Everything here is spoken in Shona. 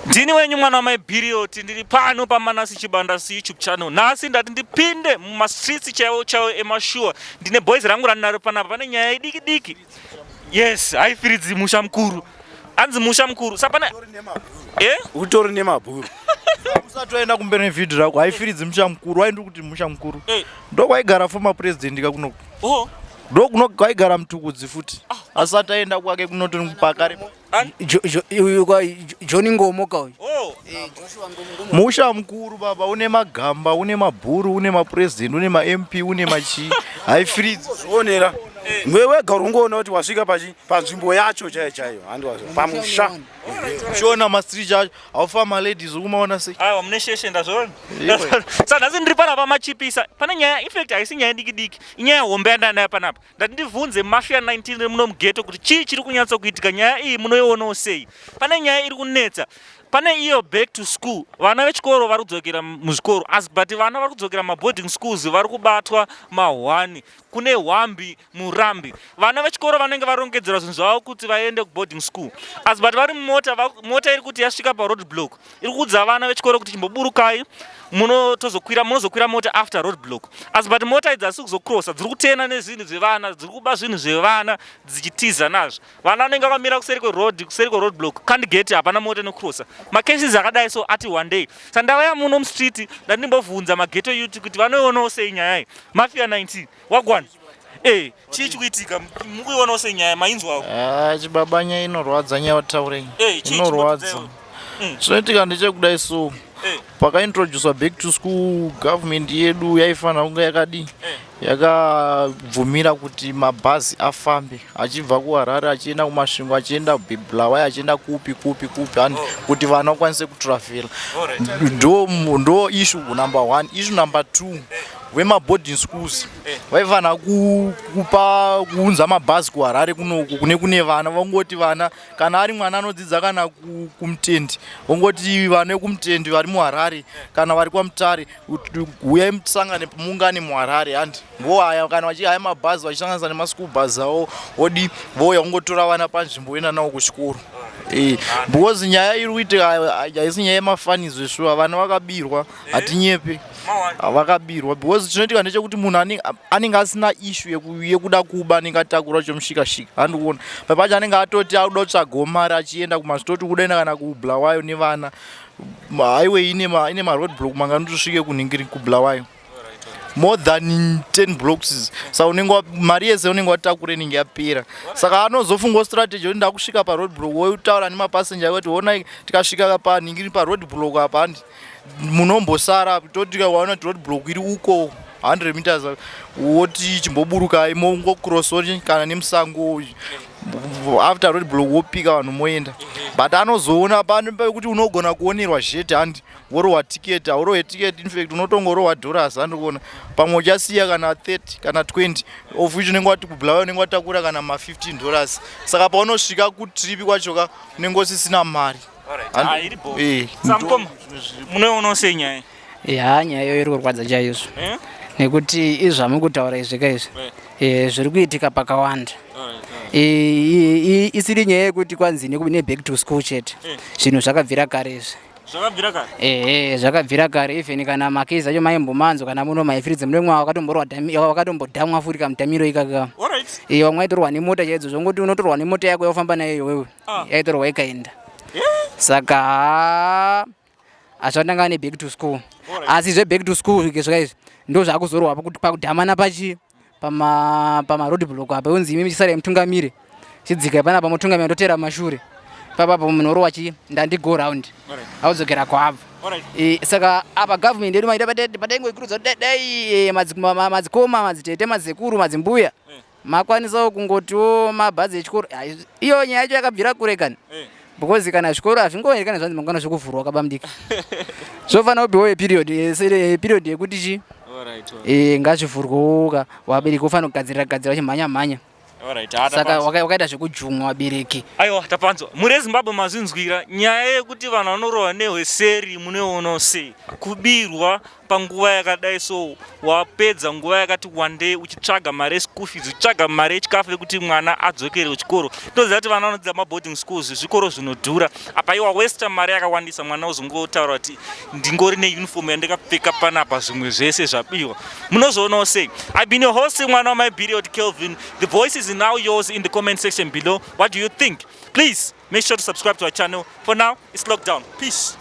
Ndini wenyu mwana wamai Birioti, ndiri pano paManasi Chibanda's YouTube channel. Nhasi ndati ndipinde mumastreets chaiwo chaiwo emashuwa. Ndine boys rangu randinaro panapa, pane nyaya idiki diki. Yes, haifiridzi musha mukuru. Anzi musha mukuru. Saka pane eh? Utori nemabhuru. Usati waenda kumberi nevhidhio rako, haifiridzi musha mukuru. Waindi kuti musha mukuru. Eh. Ndokwaigara former president ka kunoku. Oh. Ndokuno kwaigara Mtukudzi futi. Asati aenda kwake kunoto pakare. Uyu kwa John Ngomo ka uyu. Oh. Musha mukuru baba, une magamba, une mabhuru, une mapresident, une maMP, une machii. Haifiridzi. Zvionera. Mwe wega uri kungoona kuti wasvika pachi panzvimbo yacho chaiyo chaiyo. Handi wazvo. Pamusha. Uchiona mastreet acho, haufa maladies ukumaona sei? Aiwa, mune sheshe, ndazviona. Saka nhasi ndiri panapa machipisa. Pane nyaya, in fact haisi nyaya diki diki. Inyaya hombe yandanayo panapa. Ndati ndibvunze Mafia 19 remuno mughetto kuti chii chiri kunyatsa kuitika, nyaya iyi munoionawo sei? Pane nyaya iri kunetsa. Pane iyo back to school. Vana vechikoro vari kudzokera muzvikoro, asi but vana vari kudzokera maboarding schools vari kubatwa mahwani. Kune hwambi murambi. Vana vechikoro vanenge varongedzera zvinhu zvavo kuti vaende kuboarding school. Asi but vari mumota, mota iri kuti yasvika paroad block. Iri kuudza vana vechikoro kuti chimboburukai, munotozokwira, munozokwira mota after road block. Asi but mota idzi hadzisi kuzocrossa, dziri kutena nezvinhu zvevana, dziri kuba zvinhu zvevana dzichitiza nazvo. Vana vanenge vakamira kuseri kweroad, kuseri kweroad block, can't get, hapana mota inocrossa. Macases akadai so ati one day. Saka ndauya muno mustreet, ndati ndimbobvunza maghetto youth kuti vanoionawo sei nyaya iyi. Mafia 19, wagwana. Chii chikuitika? Mukuionawo sei nyaya mainzwawo? Ah, chibaba, nyaya inorwadza, nyaya wataurei. Chii Inorwadza. chimbotidzaiwo? Chinoitika ndechekudai so. Pakaintroducwa back to school, government yedu yaifanira kunge yakadii? Yakabvumira kuti mabhazi afambe achibva kuHarare achienda kuMasvingo, achienda Bulawayo, achienda kupi kupi kupi, and kuti vana vakwanise kutravhela. Ndo issue number one. Issue number two, vemaboarding schools vaifanira kupa kuunza mabhazi kuHarare kunoku kune vana. Vangoti vana, kana ari mwana anodzidza kana kuMutendi, vongoti vana vekuMutendi vari muHarare kana vari kwaMutare, uyai musangane muungane muHarare, handi vohaya. Kana vachihaya mabhazi vachisanganisa nemaschool bus avo, vodi vouya kungotora vana panzvimbo, voenda navo kuchikoro. Because nyaya iri kuitika haisi nyaya yemafanizo shuwa, vana vakabirwa, hatinyepe, vakabirwa. Because chinoitika ndechekuti munhu anenge asina issue yekuda kuba, anenge atakura chomushikashika, handikuona papacho anenge atoti akuda kutsvagawo mari achienda kumazvitoti kudaenda kana kuBulawayo nevana. Highway ine maroad block manganotosvike kunhingiri kuBulawayo, more than 10 blocks. Saka unenge mari yese unenge watakura inenge yapera. Saka anozofungawo strategy kuti ndakusvika paroad block, wotaura nemapassenger kuti honai, tikasvika panhingiri paroad block apa, handi munombosara. Toti waona kuti road block iri uko 100 meters, woti chimboburukai mongocross kana nemusango. After road block wopika vanhu moenda. But anozoona pano pekuti unogona kuonerwa zhete, handi worohwa ticket. Haurohwe ticket, in fact unotongorohwa dollars, handikuona pamwe uchasiya kana 30 kana 20, of which unenge wati kuBulawayo unenge watakura kana ma15 dollars. Saka paunosvika kutrip kwachoka unenge usisina mari. Ah, iri bho. Samukoma, munoionawo sei nyaya? Ya, nyaya iyoyo iri kurwadza chaizvo. Eh? Nekuti izvi zvamukutaura izvi ka izvi zviri kuitika pakawanda. Isiri nyaya yekuti kwanzi neback to school chete. Zvinhu zvakabvira kare izvi. Zvakabvira kare. Ehe, zvakabvira kare. Even kana makezi acho maimbomanzo kana muno maifiridzi mune mwa wakatombodhamwa futi kamudhamiro ikaka. Vamwe vaitorwa nemota chaidzo, zvongoti unotorwa nemota yako yaufamba nayo iwewe. Yaitorwa ikaenda. Saka haa, hazvatanga neback to school. Asi zveback to school zvika izvi ndo zvakuzorwa pakudhamana pachi pama road block apa, unzi imi chisarai mutungamire, chidzikai panapa mutungamire, ndotera mashure papapo, munhu orowa chi ndandi go round, audzokera kwaabva. Saka apa government yedu maita padaingoikurudzwa kuti dai madzikoma, madzitete, madzikuru, madzimbuya makwanisawo kungotiwo mabhazi echikoro. Iyo nyaya yacho yakabvira kure kani, because kana zvikoro hazvingoeri kana zvanzi mangwana zvekuvhurwa kabamudiki, zvofanira kupiwawo period yekuti chi ngazvivhurwewo ka. Vabereki vofanira kugadzirira gadzira vachimhanya mhanya. Alright, ah, Saka tapanzwa. wakaita zvekujumwa vabereki. Aiwa, tapanzwa. Mhuri yeZimbabwe, mazvinzwira nyaya yekuti vanhu vanorohwa nehweseri, munoionawo sei? Kubirwa panguva yakadai, so wapedza nguva yakati wandei uchitsvaga mari yeschool fees, uchitsvaga mari yechikafu yekuti mwana adzokere kuchikoro. Toziva kuti vana vanodzidza maboarding schools, zvikoro zvinodhura. Apa iwa westa mari yakawandisa, mwana uzongotaura kuti ndingori neuniform yandakapfeka panapa, zvimwe zvese zvabiwa. Munozvionawo sei? I've been your host, mwana wamai Period Kelvin. The voice is now yours in the comment section below. What do you think? Please make sure to subscribe to our channel. For now, it's lockdown. Peace.